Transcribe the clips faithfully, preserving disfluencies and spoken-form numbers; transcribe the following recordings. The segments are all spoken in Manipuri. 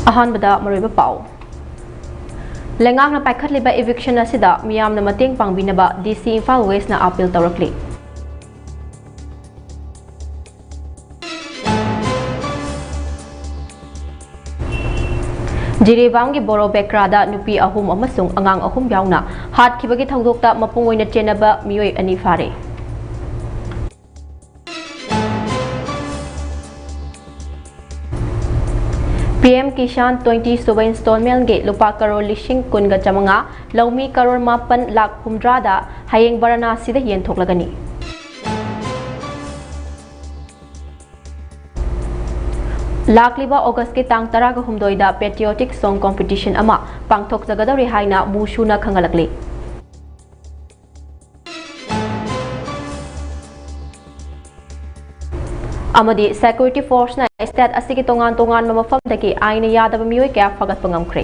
ꯑꯍꯥꯟꯕꯗ ꯃꯔꯨꯑꯣꯏꯕ ꯄꯥꯎ꯫ ꯂꯩꯉꯥꯛꯅ ꯄꯥꯏꯈꯠꯂꯤꯕ eviction ꯑꯁꯤꯗ ꯃꯤꯌꯥꯝꯅ ꯃꯇꯦꯡ ꯄꯥꯡꯕꯤꯅꯕ DC ꯏꯝꯐꯥꯜ Westꯅ appeal ꯇꯧꯔꯛꯂꯤ꯫ ꯖꯤꯔꯤꯕꯥꯝꯒꯤ ꯕꯣꯔꯣ ꯕꯦꯀ꯭ꯔꯥꯗ ꯅꯨꯄꯤ ꯑꯍꯨꯝ ꯑꯃꯁꯨꯡ ꯑꯉꯥꯡ ꯑꯍꯨꯝ ꯌꯥꯎꯅ ꯍꯥꯠꯈꯤꯕꯒꯤ ꯊꯧꯗꯣꯛꯇ ꯃꯄꯨꯡ ꯑꯣꯏꯅ ꯆꯦꯟꯅꯕ ꯃꯤꯑꯣꯏ ꯑꯅꯤ ꯐꯥꯔꯦ꯫ PM Kisan twenty ꯁꯨꯕ installmentꯒꯤ ꯂꯨꯄꯥ ꯀꯔꯣꯔ ꯂꯤꯁꯤꯡ ꯀꯨꯟꯒ ꯆꯥꯃꯉꯥ, ꯂꯧꯃꯤ ꯀꯔꯣꯔ ꯃꯥꯄꯟ ꯂꯥꯈ ꯍꯨꯝꯗ꯭ꯔꯥꯗ ꯍꯌꯦꯡ ꯕꯔꯥꯅꯥꯁꯤꯗ ꯌꯦꯟꯊꯣꯛꯂꯒꯅꯤ꯫ ꯂꯥꯛꯂꯤꯕ ꯑꯣꯒꯁꯀꯤ ꯇꯥꯡ ꯇꯔꯥꯒ ꯍꯨꯝꯗꯣꯏꯗ patriotic song competition ꯑꯃ ꯄꯥꯡꯊꯣꯛꯆꯒꯗꯧꯔꯤ ꯍꯥꯏꯅ ꯃꯨꯁꯨꯅ ꯈꯪꯍꯜꯂꯛꯂꯤ꯫ ꯑꯃꯗꯤ security forceꯅ state ꯑꯁꯤꯒꯤ ꯇꯣꯉꯥꯟ ꯇꯣꯉꯥꯟꯕ ꯃꯐꯝꯗꯒꯤ ꯑꯥꯏꯟꯅ ꯌꯥꯗꯕ ꯃꯤꯑꯣꯏ ꯀꯌꯥ ꯐꯥꯒꯠꯄ ꯉꯝꯈ꯭ꯔꯦ꯫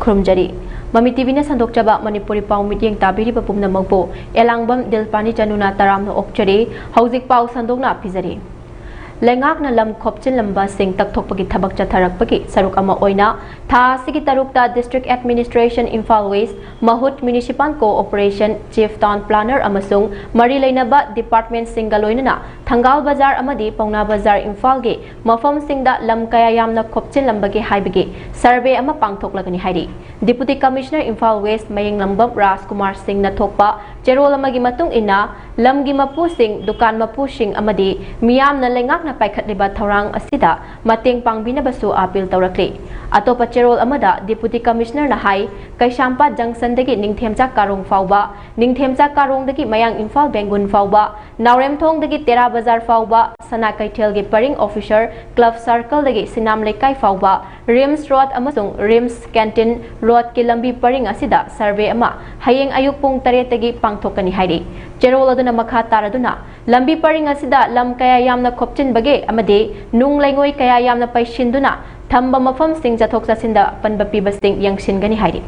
ꯈꯨꯔꯨꯝꯖꯔꯤ꯫ ꯃꯃꯤ TVꯅ ꯁꯟꯗꯣꯛꯆꯕ ꯃꯅꯤꯄꯨꯔꯤ ꯄꯥꯎ ꯃꯤꯠꯌꯦꯡ ꯇꯥꯕꯤꯔꯤꯕ ꯄꯨꯝꯅꯃꯛꯄꯨ ꯑꯦꯂꯥꯡꯕꯝ ꯗꯤꯜꯄꯥꯅꯤ ꯆꯅꯨꯅ ꯇꯔꯥꯝꯅ ꯑꯣꯛꯆꯔꯤ꯫ ꯍꯧꯖꯤꯛ ꯄꯥꯎ ꯁꯟꯗꯣꯛꯅ ꯄꯤꯖꯔꯤ꯫ ꯂꯩꯉꯥꯛꯅ ꯂꯝ ꯈꯣꯞꯆꯤꯜꯂꯝꯕꯁꯤꯡ ꯇꯛꯊꯣꯛꯄꯒꯤ ꯊꯕꯛ ꯆꯠꯊꯔꯛꯄꯒꯤ ꯁꯔꯨꯛ ꯑꯃ ꯑꯣꯏꯅ ꯊꯥ ꯑꯁꯤꯒꯤ ꯇꯔꯨꯛꯇ District Administration Imphal West, ꯃꯍꯨꯠ Municipal Corporation, Chief Town Planner ꯑꯃꯁꯨꯡ ꯃꯔꯤ ꯂꯩꯅꯕ departmentꯁꯤꯡꯒ ꯂꯣꯏꯅꯅ ꯊꯪꯒꯥꯜ ꯕꯖꯥꯔ ꯑꯃꯗꯤ ꯄꯥꯎꯅꯥ ꯕꯖꯥꯔ ꯏꯝꯐꯥꯜꯒꯤ ꯃꯐꯝꯁꯤꯡꯗ ꯂꯝ ꯀꯌꯥ ꯌꯥꯝꯅ ꯈꯣꯞꯆꯤꯜꯂꯝꯕꯒꯦ ꯍꯥꯏꯕꯒꯤ survey ꯑꯃ ꯄꯥꯡꯊꯣꯛꯂꯒꯅꯤ ꯍꯥꯏꯔꯤ꯫ Deputy Commissioner ꯏꯝꯐꯥꯜ West ꯃꯌꯦꯡꯂꯝꯕꯝ ꯔꯥꯖꯀꯨꯃꯥꯔ ꯁꯤꯡꯅ ꯊꯣꯛꯄ ꯆꯦꯔꯣꯜ ꯑꯃꯒꯤ ꯃꯇꯨꯡ ꯏꯟꯅ, ꯂꯝꯒꯤ ꯃꯄꯨꯁꯤꯡ, ꯗꯨꯀꯥꯟ ꯃꯄꯨꯁꯤꯡ ꯑꯃꯗꯤ ꯃꯤꯌꯥꯝꯅ ꯂꯩꯉꯥꯛꯅ ꯄꯥꯏꯈꯠꯂꯤꯕ ꯊꯧꯔꯥꯡ ꯑꯁꯤꯗ ꯃꯇꯦꯡ ꯄꯥꯡꯕꯤꯅꯕꯁꯨ appeal ꯇꯧꯔꯛꯂꯤ꯫ ꯑꯇꯣꯞꯄ ꯆꯦꯔꯣꯜ ꯑꯃꯗ Deputy Commissionerꯅ ꯍꯥꯏ, ꯀꯩꯁꯥꯝꯄꯥꯠ junctionꯗꯒꯤ ꯅꯤꯡꯊꯦꯝꯆꯥ ꯀꯥꯔꯣꯡ ꯐꯥꯎꯕ, ꯅꯤꯡꯊꯦꯝꯆꯥ ꯀꯥꯔꯣꯡꯗꯒꯤ ꯃꯌꯥꯡ ꯏꯝꯐꯥꯜ ꯕꯦꯡꯒꯨꯟ ꯐꯥꯎꯕ, ꯅꯥꯎꯔꯦꯝꯊꯣꯡꯗꯒꯤ ꯇꯦꯔꯥ ꯕꯖꯥꯔ ꯐꯥꯎꯕ, ꯁꯅꯥ ꯀꯩꯊꯦꯜꯒꯤ ꯄꯔꯤꯡ officer club circleꯗꯒꯤ ꯁꯤꯅꯥꯝ ꯂꯩꯀꯥꯏ ꯐꯥꯎꯕ, RIMS Road ꯑꯃꯁꯨꯡ RIMS Canteen Roadꯀꯤ ꯂꯝꯕꯤ ꯄꯔꯤꯡ ꯑꯁꯤꯗ survey ꯑꯃ ꯍꯌꯦꯡ ꯑꯌꯨꯛ ꯄꯨꯡ ꯇꯔꯦꯠꯇꯒꯤ ꯄꯥꯡꯊꯣꯛꯀꯅꯤ ꯍꯥꯏꯔꯤ꯫ ꯆꯦꯔꯣꯜ ꯑꯗꯨꯅ ꯃꯈꯥ ꯇꯥꯔꯗꯨꯅ, ꯂꯝꯕꯤ ꯄꯔꯤꯡ ꯑꯁꯤꯗ ꯂꯝ ꯀꯌꯥ ꯌꯥꯝꯅ ꯈꯣꯞꯆꯤꯟꯕꯒꯦ ꯑꯃꯗꯤ ꯅꯨꯡ ꯂꯩꯉꯣꯏ ꯀꯌꯥ ꯌꯥꯝꯅ ꯄꯩꯁꯤꯟꯗꯨꯅ ꯊꯝꯕ ꯃꯐꯝꯁꯤꯡ ꯆꯠꯊꯣꯛ ꯆꯠꯁꯤꯟꯗ ꯑꯄꯟꯕ ꯄꯤꯕꯁꯤꯡ ꯌꯦꯡꯁꯤꯟꯒꯅꯤ ꯍꯥꯏꯔꯤ꯫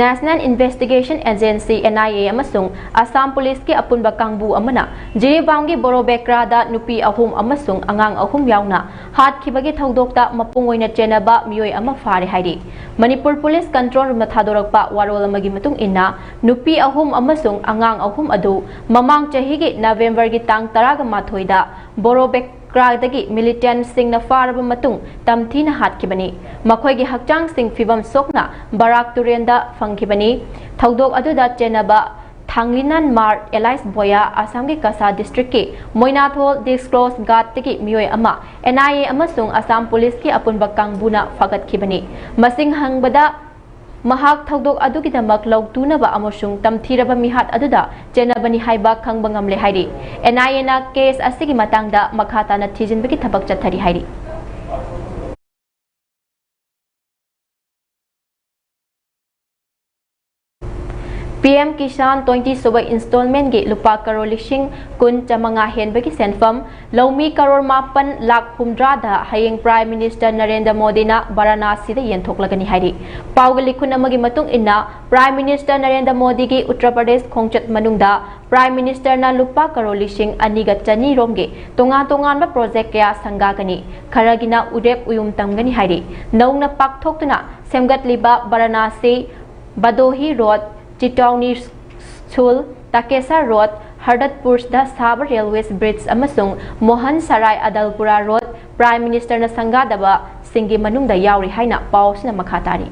National Investigation Agency, N I A, ꯑꯃꯁꯨꯡ ꯑꯁꯥꯝ ꯄꯨꯂꯤꯁꯀꯤ ꯑꯄꯨꯟꯕ ꯀꯥꯡꯕꯨ ꯑꯃꯅ ꯖꯤꯔꯤꯕꯥꯝꯒꯤ ꯕꯣꯔꯣꯕꯦꯀ꯭ꯔꯥꯗ ꯅꯨꯄꯤ ꯑꯍꯨꯝ ꯑꯃꯁꯨꯡ ꯑꯉꯥꯡ ꯑꯍꯨꯝ ꯌꯥꯎꯅ ꯍꯥꯠꯈꯤꯕꯒꯤ ꯊꯧꯗꯣꯛꯇ ꯃꯄꯨꯡ ꯑꯣꯏꯅ ꯆꯦꯟꯅꯕ ꯃꯤꯑꯣꯏ ꯑꯃ ꯐꯥꯔꯦ ꯍꯥꯏꯔꯤ꯫ ꯃꯅꯤꯄꯨꯔ ꯄꯨꯂꯤꯁ ꯀꯟꯇ꯭ꯔꯣꯜ ꯔꯨꯝꯅ ꯊꯥꯗꯣꯔꯛꯄ ꯋꯥꯔꯣꯜ ꯑꯃꯒꯤ ꯃꯇꯨꯡ ꯏꯟꯅ, ꯅꯨꯄꯤ ꯑꯍꯨꯝ ꯑꯃꯁꯨꯡ ꯑꯉꯥꯡ ꯑꯍꯨꯝ ꯑꯗꯨ ꯃꯃꯥꯡ ꯆꯍꯤꯒꯤ ꯅꯕꯦꯝꯕꯔꯒꯤ ꯇꯥꯡ ꯇꯔꯥꯒ ꯃꯥꯊꯣꯏꯗ ꯕꯣꯔꯣꯕꯦꯛ ꯀ꯭ꯔꯥꯗꯒꯤ ꯃꯤꯂꯤꯇꯦꯟꯠꯁꯤꯡꯅ ꯐꯥꯔꯕ ꯃꯇꯨꯡ ꯇꯝꯊꯤꯅ ꯍꯥꯠꯈꯤꯕꯅꯤ꯫ ꯃꯈꯣꯏꯒꯤ ꯍꯛꯆꯥꯡꯁꯤꯡ ꯐꯤꯕꯝ ꯁꯣꯛꯅ ꯕꯔꯥꯛ ꯇꯨꯔꯦꯜꯗ ꯐꯪꯈꯤꯕꯅꯤ꯫ ꯊꯧꯗꯣꯛ ꯑꯗꯨꯗ ꯆꯦꯟꯅꯕ ꯊꯥꯡꯂꯤꯅꯥꯟ ꯃꯥꯔ ꯑꯦꯂꯥꯏꯁ ꯕꯣꯌꯥ, ꯑꯁꯥꯝꯒꯤ ꯀꯁꯥ ꯗꯤꯁꯇ꯭ꯔꯤꯛꯀꯤ ꯃꯣꯏꯅꯥꯊꯣꯜ ꯗꯤꯁꯀ꯭ꯂꯣꯁ ꯒꯥꯠꯇꯒꯤ ꯃꯤꯑꯣꯏ ꯑꯃ, N I A ꯑꯃꯁꯨꯡ ꯑꯁꯥꯝ ꯄꯨꯂꯤꯁꯀꯤ ꯑꯄꯨꯟꯕ ꯀꯥꯡꯕꯨꯅ ꯐꯥꯒꯠꯈꯤꯕꯅꯤ꯫ ꯃꯁꯤꯡ ꯍꯪꯕꯗ, ꯃꯍꯥꯛ ꯊꯧꯗꯣꯛ ꯑꯗꯨꯒꯤꯗꯃꯛ ꯂꯧꯇꯨꯅꯕ ꯑꯃꯁꯨꯡ ꯇꯝꯊꯤꯔꯕ ꯃꯤꯍꯥꯠ ꯑꯗꯨꯗ ꯆꯦꯟꯅꯕꯅꯤ ꯍꯥꯏꯕ ꯈꯪꯕ ꯉꯝꯂꯦ ꯍꯥꯏꯔꯤ꯫ N I A ꯅ ꯀꯦꯁ ꯑꯁꯤꯒꯤ ꯃꯇꯥꯡꯗ ꯃꯈꯥ ꯇꯥꯅ ꯊꯤꯖꯤꯟꯕꯒꯤ ꯊꯕꯛ ꯆꯠꯊꯔꯤ ꯍꯥꯏꯔꯤ꯫ P M Kisan twenty ꯁꯨꯕ installment ꯒꯤ ꯂꯨꯄꯥ ꯀꯔꯣꯔ ꯂꯤꯁꯤꯡ ꯀꯨꯟ ꯆꯥꯃꯉꯥ ꯍꯦꯟꯕꯒꯤ ꯁꯦꯟꯐꯝ, ꯂꯧꯃꯤ ꯀꯔꯣꯔ ꯃꯥꯄꯟ ꯂꯥꯈ ꯍꯨꯝꯗ꯭ꯔꯥꯗ ꯍꯌꯦꯡ Prime Minister ꯅꯔꯦꯟꯗ꯭ꯔ ꯃꯣꯗꯤꯅ ꯕꯔꯥꯅꯥꯁꯤꯗ ꯌꯦꯟꯊꯣꯛꯂꯒꯅꯤ ꯍꯥꯏꯔꯤ꯫ ꯄꯥꯎꯒꯤ ꯂꯤꯈꯨꯟ ꯑꯃꯒꯤ ꯃꯇꯨꯡ ꯏꯟꯅ, Prime Minister ꯅꯔꯦꯟꯗ꯭ꯔ ꯃꯣꯗꯤꯒꯤ ꯎꯠꯇꯔ ꯄ꯭ꯔꯗꯦꯁ ꯈꯣꯡꯆꯠ ꯃꯅꯨꯡꯗ Prime Minister ꯅ ꯂꯨꯄꯥ ꯀꯔꯣꯔ ꯂꯤꯁꯤꯡ ꯑꯅꯤꯒ ꯆꯅꯤ ꯔꯣꯝꯒꯤ ꯇꯣꯉꯥꯟ ꯇꯣꯉꯥꯟꯕ ꯄ꯭ꯔꯣꯖꯦꯛ ꯀꯌꯥ ꯁꯪꯒꯥꯒꯅꯤ, ꯈꯔꯒꯤꯅ ꯎꯔꯦꯞ ꯎꯌꯨꯝ ꯇꯝꯒꯅꯤ ꯍꯥꯏꯔꯤ꯫ ꯅꯧꯅ ꯄꯥꯛꯊꯣꯛꯇꯨꯅ ꯁꯦꯝꯒꯠꯂꯤꯕ ꯕꯔꯥꯅꯥꯁꯤ, ꯕꯗꯣꯍꯤ ꯔꯣꯗ, ꯆꯤꯇꯧꯅꯤ ꯁꯨꯜ, ꯇꯥꯀꯦꯁꯥꯔ ꯔꯣꯗ, ꯍꯔꯗꯠꯄꯨꯔꯗ ꯁꯥꯕ ꯔꯦꯜꯋꯦ ꯕ꯭ꯔꯤꯖ ꯑꯃꯁꯨꯡ ꯃꯣꯍꯟ ꯁꯔꯥꯏ ꯑꯗꯜꯄꯨꯔꯥ ꯔꯣꯗ Prime Minister ꯅ ꯁꯪꯒꯥꯗꯕꯁꯤꯡꯒꯤ ꯃꯅꯨꯡꯗ ꯌꯥꯎꯔꯤ ꯍꯥꯏꯅ ꯄꯥꯎ ꯑꯁꯤꯅ ꯃꯈꯥ ꯇꯥꯔꯤ꯫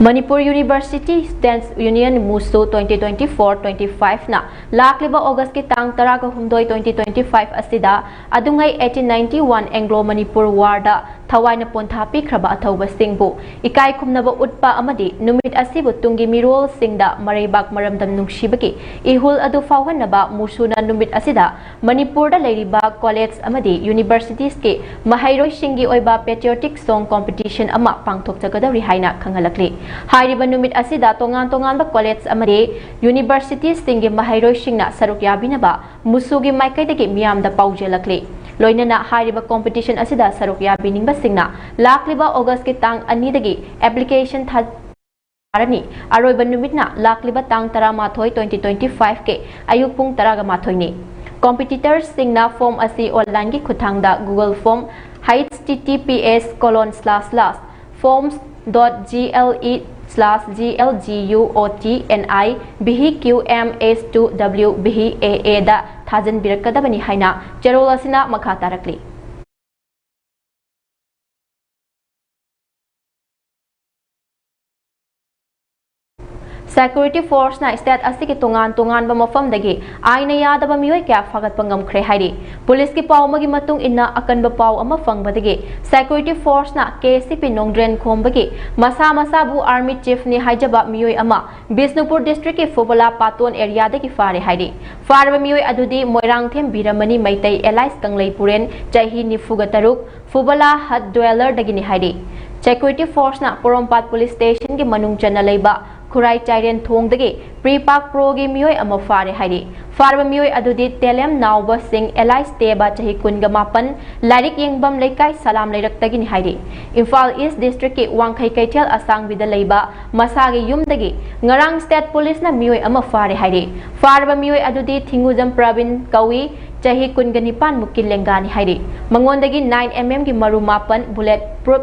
Manipur University Students Union, MUSU, twenty twenty-four twenty-five ꯅ ꯂꯥꯛꯂꯤꯕ ꯑꯣꯒꯁꯀꯤ ꯇꯥꯡ ꯇꯔꯥꯍꯨꯝꯗꯣꯏ, twenty twenty-five ꯑꯁꯤꯗ ꯑꯗꯨꯉꯩ eighteen ninety-one Anglo Manipur War ꯗ ꯊꯋꯥꯏꯅ ꯄꯣꯟꯊꯥ ꯄꯤꯈ꯭ꯔꯕ ꯑꯊꯧꯕꯁꯤꯡꯕꯨ ꯏꯀꯥꯏ ꯈꯨꯝꯅꯕ ꯎꯠꯄ ꯑꯃꯗꯤ ꯅꯨꯃꯤꯠ ꯑꯁꯤꯕꯨ ꯇꯨꯡꯒꯤ ꯃꯤꯔꯣꯜꯁꯤꯡꯗ ꯃꯔꯩꯕꯥꯛ ꯃꯔꯝꯗꯝ ꯅꯨꯡꯁꯤꯕꯒꯤ ꯏꯍꯨꯜ ꯑꯗꯨ ꯐꯥꯎꯍꯟꯅꯕ ꯃꯨꯁꯨꯅ ꯅꯨꯃꯤꯠ ꯑꯁꯤꯗ ꯃꯅꯤꯄꯨꯔꯗ ꯂꯩꯔꯤꯕ ꯀꯣꯂꯦꯖ ꯑꯃꯗꯤ ꯌꯨꯅꯤꯚꯔꯁꯤꯇꯤꯁꯀꯤ ꯃꯍꯩꯔꯣꯏꯁꯤꯡꯒꯤ ꯑꯣꯏꯕ patriotic song competition ꯑꯃ ꯄꯥꯡꯊꯣꯛꯆꯒꯗꯧꯔꯤ ꯍꯥꯏꯅ ꯈꯪꯍꯜꯂꯛꯂꯤ꯫ ꯍꯥꯏꯔꯤꯕ ꯅꯨꯃꯤꯠ ꯑꯁꯤꯗ ꯇꯣꯉꯥꯟ ꯇꯣꯉꯥꯟꯕ ꯀꯣꯂꯦꯖ ꯑꯃꯗꯤ ꯌꯨꯅꯤꯚꯔꯁꯤꯇꯤꯁꯤꯡꯒꯤ ꯃꯍꯩꯔꯣꯏꯁꯤꯡꯅ ꯁꯔꯨꯛ ꯌꯥꯕꯤꯅꯕ ꯃꯨꯁꯨꯒꯤ ꯃꯥꯏꯀꯩꯗꯒꯤ ꯃꯤꯌꯥꯝꯗ ꯄꯥꯎꯖꯦꯜꯂꯛꯂꯤ꯫ ꯂꯣꯏꯅꯅ ꯍꯥꯏꯔꯤꯕ competition ꯑꯁꯤꯗ ꯁꯔꯨꯛ ꯌꯥꯕꯤꯅꯤꯡꯕꯁꯤꯡꯅ ꯂꯥꯛꯂꯤꯕ ꯑꯣꯒꯁꯀꯤ ꯇꯥꯡ ꯑꯅꯤꯗꯒꯤ application ꯊꯥ ꯌꯥꯔꯅꯤ꯫ ꯑꯔꯣꯏꯕ ꯅꯨꯃꯤꯠꯅ ꯂꯥꯛꯂꯤꯕ ꯇꯥꯡ ꯇꯔꯥꯃꯥꯊꯣꯏ, twenty twenty-five ꯀꯤ ꯑꯌꯨꯛ ꯄꯨꯡ ꯇꯔꯥꯒ ꯃꯥꯊꯣꯏꯅꯤ꯫ Competitorsꯁꯤꯡꯅ form ꯑꯁꯤ onlineꯒꯤ ꯈꯨꯠꯊꯥꯡꯗ Google form, H T T P S colon slash slash forms dot G L E slash G L G U O T N I B H Q M S two W B H A A ꯗ ꯊꯥꯖꯤꯟꯕꯤꯔꯛꯀꯗꯕꯅꯤ ꯍꯥꯏꯅ ꯆꯦꯔꯣꯜ ꯑꯁꯤꯅ ꯃꯈꯥ ꯇꯥꯔꯛꯂꯤ꯫ Security forceꯅ state ꯑꯁꯤꯒꯤ ꯇꯣꯉꯥꯟ ꯇꯣꯉꯥꯟꯕ ꯃꯐꯝꯗꯒꯤ ꯑꯥꯏꯟꯅ ꯌꯥꯗꯕ ꯃꯤꯑꯣꯏ ꯀꯌꯥ ꯐꯥꯒꯠꯄ ꯉꯝꯈ꯭ꯔꯦ ꯍꯥꯏꯔꯤ꯫ ꯄꯨꯂꯤꯁꯀꯤ ꯄꯥꯎ ꯑꯃꯒꯤ ꯃꯇꯨꯡ ꯏꯟꯅ, ꯑꯀꯟꯕ ꯄꯥꯎ ꯑꯃ ꯐꯪꯕꯗꯒꯤ security forceꯅ K C P ꯅꯣꯡꯗ꯭ꯔꯦꯟ ꯈꯣꯝꯕꯒꯤ ꯃꯁꯥ ꯃꯁꯥꯕꯨ army chiefꯅꯤ ꯍꯥꯏꯖꯕ ꯃꯤꯑꯣꯏ ꯑꯃ ꯕꯤꯁꯅꯨꯄꯨꯔ districtꯀꯤ ꯐꯨꯕꯂꯥ ꯄꯥꯇꯣꯟ areaꯗꯒꯤ ꯐꯥꯔꯦ ꯍꯥꯏꯔꯤ꯫ ꯐꯥꯔꯕ ꯃꯤꯑꯣꯏ ꯑꯗꯨꯗꯤ ꯃꯣꯏꯔꯥꯡꯊꯦꯝ ꯕꯤꯔꯃꯅꯤ ꯃꯩꯇꯩ alias ꯀꯪꯂꯩꯄꯨꯔꯦꯟ, ꯆꯍꯤ ꯅꯤꯐꯨꯒ ꯇꯔꯨꯛ, ꯐꯨꯕꯂꯥ hut dwellerꯗꯒꯤꯅꯤ ꯍꯥꯏꯔꯤ꯫ Security forceꯅ ꯄꯣꯔꯣꯝꯄꯥꯠ police stationꯒꯤ ꯃꯅꯨꯡ ꯆꯟꯅ ꯂꯩꯕ ꯈꯨꯔꯥꯏ ꯆꯥꯏꯔꯦꯟ ꯊꯣꯡꯗꯒꯤ Pre Pak Proꯒꯤ ꯃꯤꯑꯣꯏ ꯑꯃ ꯐꯥꯔꯦ ꯍꯥꯏꯔꯤ꯫ ꯐꯥꯔꯕ ꯃꯤꯑꯣꯏ ꯑꯗꯨꯗꯤ ꯇꯦꯂꯦꯝ ꯅꯥꯎꯕ ꯁꯤꯡ alias ꯇꯦꯕ, ꯆꯍꯤ ꯀꯨꯟꯒ ꯃꯥꯄꯟ, ꯂꯥꯏꯔꯤꯛ ꯌꯦꯡꯐꯝ ꯂꯩꯀꯥꯏ ꯁꯂꯥꯝ ꯂꯩꯔꯛꯇꯒꯤꯅꯤ ꯍꯥꯏꯔꯤ꯫ ꯏꯝꯐꯥꯜ East districtꯀꯤ ꯋꯥꯡꯈꯩ ꯀꯩꯊꯦꯜ ꯑꯁꯥꯡꯕꯤꯗ ꯂꯩꯕ ꯃꯁꯥꯒꯤ ꯌꯨꯝꯗꯒꯤ ꯉꯔꯥꯡ state policeꯅ ꯃꯤꯑꯣꯏ ꯑꯃ ꯐꯥꯔꯦ ꯍꯥꯏꯔꯤ꯫ ꯐꯥꯔꯕ ꯃꯤꯑꯣꯏ ꯑꯗꯨꯗꯤ ꯊꯤꯡꯉꯨꯖꯝ ꯄ꯭ꯔꯕꯤꯟ ꯀꯧꯏ, ꯆꯍꯤ ꯀꯨꯟꯒ ꯅꯤꯄꯥꯟ ꯃꯨꯛꯀꯤ ꯂꯦꯡꯒꯥꯅꯤ ꯍꯥꯏꯔꯤ꯫ ꯃꯉꯣꯟꯗꯒꯤ nine mmꯒꯤ ꯃꯔꯨ ꯃꯥꯄꯟ, bullet proof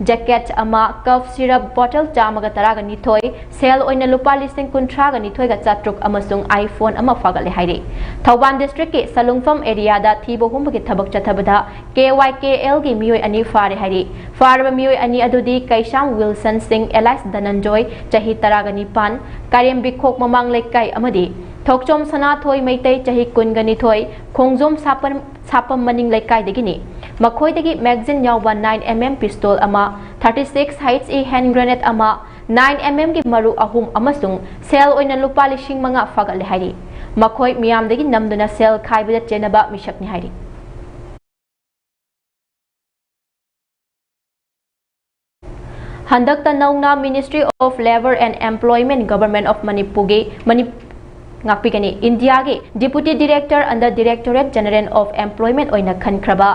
jacket ꯑꯃ, cough syrup bottle ꯆꯥꯝꯃꯒ ꯇꯔꯥꯒ ꯅꯤꯊꯣꯏ, ꯁꯦꯜ ꯑꯣꯏꯅ ꯂꯨꯄꯥ ꯂꯤꯁꯤꯡ ꯀꯨꯟꯊ꯭ꯔꯥꯒ ꯅꯤꯊꯣꯏꯒ ꯆꯥꯇ꯭ꯔꯨꯛ ꯑꯃꯁꯨꯡ iPhone ꯑꯃ ꯐꯥꯒꯠꯂꯦ ꯍꯥꯏꯔꯤ꯫ ꯊꯧꯕꯥꯜ districtꯀꯤ ꯁꯂꯨꯡꯐꯝ areaꯗ ꯊꯤꯕ ꯍꯨꯝꯕꯒꯤ ꯊꯕꯛ ꯆꯠꯊꯕꯗ K Y K Lꯒꯤ ꯃꯤꯑꯣꯏ ꯑꯅꯤ ꯐꯥꯔꯦ ꯍꯥꯏꯔꯤ꯫ ꯐꯥꯔꯕ ꯃꯤꯑꯣꯏ ꯑꯅꯤ ꯑꯗꯨꯗꯤ ꯀꯩꯁꯥꯝ ꯋꯤꯜꯁꯟ ꯁꯤꯡ alias ꯙꯅꯟꯖꯣꯏ, ꯆꯍꯤ ꯇꯔꯥꯒ ꯅꯤꯄꯥꯟ, ꯀꯥꯔꯦꯝꯕꯤꯈꯣꯛ ꯃꯃꯥꯡ ꯂꯩꯀꯥꯏ ꯑꯃꯗꯤ ꯊꯣꯛꯆꯣꯝ ꯁꯅꯥꯊꯣꯏ ꯃꯩꯇꯩ, ꯆꯍꯤ ꯀꯨꯟꯒ ꯅꯤꯊꯣꯏ, ꯈꯣꯡꯖꯣꯝ ꯁꯥꯄꯝ, ꯁꯥꯄꯝ ꯃꯅꯤꯡ ꯂꯩꯀꯥꯏꯗꯒꯤꯅꯤ꯫ ꯃꯈꯣꯏꯗꯒꯤ magazine ꯌꯥꯎꯕ nine M M pistol ꯑꯃ, thirty six H E hand grenade ꯑꯃ, nine M M ꯒꯤ ꯃꯔꯨ ꯑꯍꯨꯝ ꯑꯃꯁꯨꯡ ꯁꯦꯜ ꯑꯣꯏꯅ ꯂꯨꯄꯥ ꯂꯤꯁꯤꯡ ꯃꯉꯥ ꯐꯥꯒꯠꯂꯦ ꯍꯥꯏꯔꯤ꯫ ꯃꯈꯣꯏ ꯃꯤꯌꯥꯝꯗꯒꯤ ꯅꯝꯗꯨꯅ ꯁꯦꯜ ꯈꯥꯏꯕꯗ ꯆꯦꯟꯅꯕ ꯃꯤꯁꯛꯅꯤ ꯍꯥꯏꯔꯤ꯫ ꯍꯟꯗꯛꯇ ꯅꯧꯅ Ministry of Labour and Employment, Government of ꯃꯅꯤꯄꯨꯔꯒꯤ ꯃꯅꯤ-, ꯉꯥꯛꯄꯤꯒꯅꯤ, ꯏꯟꯗꯤꯌꯥꯒꯤ Deputy Director under Directorate General of Employment ꯑꯣꯏꯅ ꯈꯟꯈ꯭ꯔꯕ